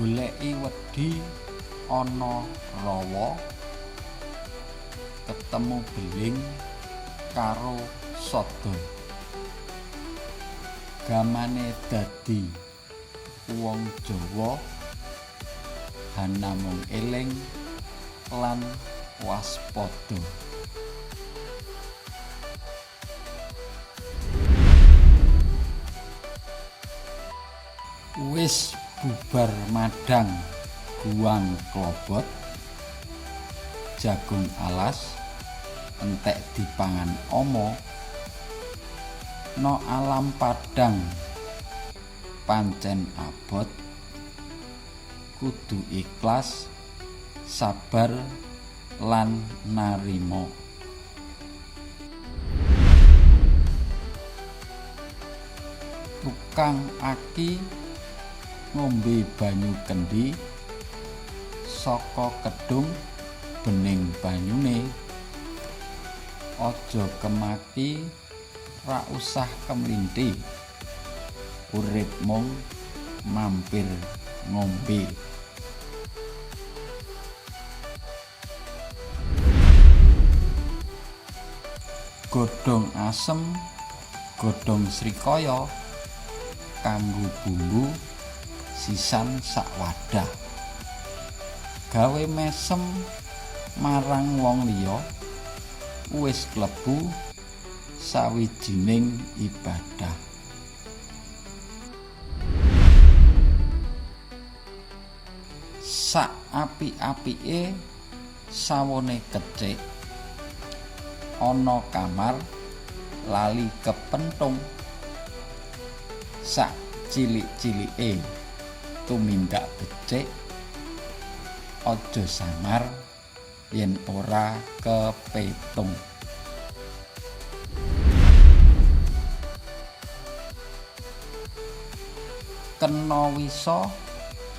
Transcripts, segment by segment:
Goleki wedi ana rawa, ketemu beling karo sada. Gamane dadi wong Jawa hanamung eling lan waspada. Wis bubar madhang guwang klobot, jagung alas entek dipangan ama, no alam padhang pancen abot, kudu ikhlas, sabar lan narima. Tukang aki ngombe banyu kendhi saka kedhung bening banyune, aja kemaki ra usah kemlinthi, urip mung mampir ngombe. Godhong asem, godhong srikaya kanggo bumbu sisan sak wadah. Gawe mesem marang wong liya wis klebu sawijining ibadah. Sak apik-apike sawone kecik ana kamar lali kepentung. Sak cilik-cilike tumindak becik aja samar yen ora kepetung. Kena wisa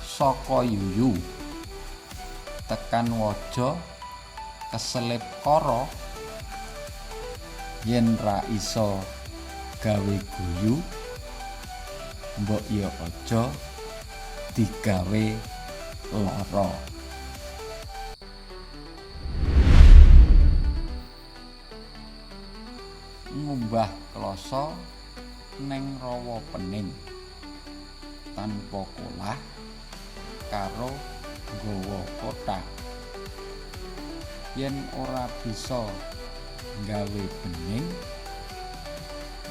saka yuyu tekan waja keselip kara, yen ra iso gawe guyu mbok ya aja digawe lara. Ngumbah klasa neng rawa pening tanpa kolah karo nggawa kothak. Yen ora bisa nggawe bening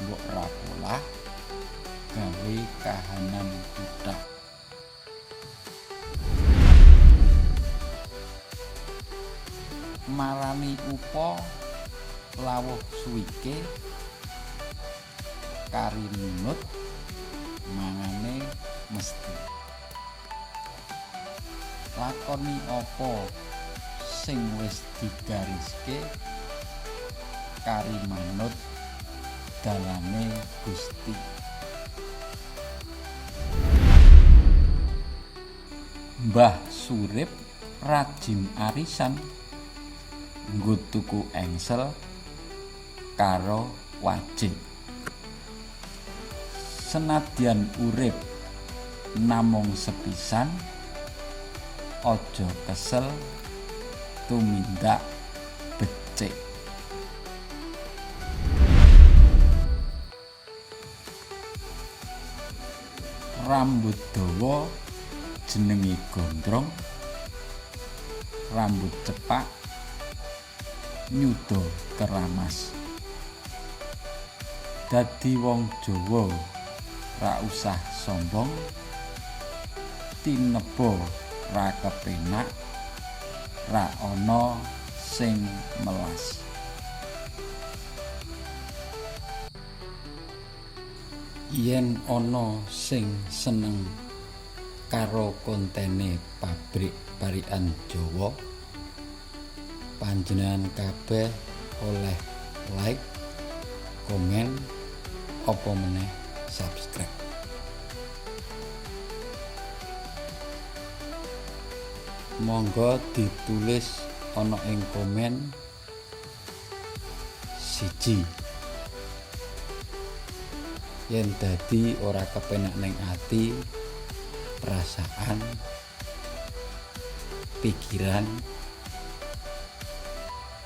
mbok ra polah gawe kahanan buthak. Marani upa lawuh suwike kari nunut mangane mesti. Lakoni apa sing wis digariske kari manut dalane Gusti. Mbah Surip rajin arisan nggo tuku engsel karo wajik. Senadyan urip namung sepisan, aja kesel tumindak becik. Rambut dawa jenenge gondrong, rambut cepak nyuda keramas. Dadi wong Jawa ra usah sombong, tineba ra kepenak, ra ana sing melas. Yen ana sing seneng karo kontene Pabrik Parikan Jawa, panjenengan kabeh oleh like, komen, apa meneh subscribe. Monggo ditulis ana ing komen 1. Yen dadi ora kepenak ning ati, perasaan Pikiran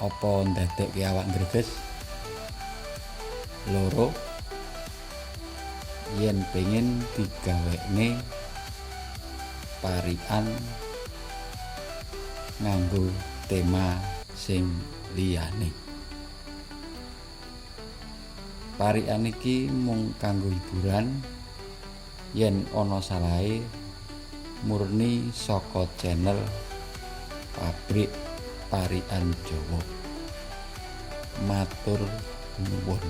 apa ndadekke awak ngreges? Loro, yen pengen digawekne parikan nganggo tema sing liyane. Parikan iki mung kanggo hiburan, yen ana salahe murni saka channel Pabrik Parikan Jawa. Matur nuwun.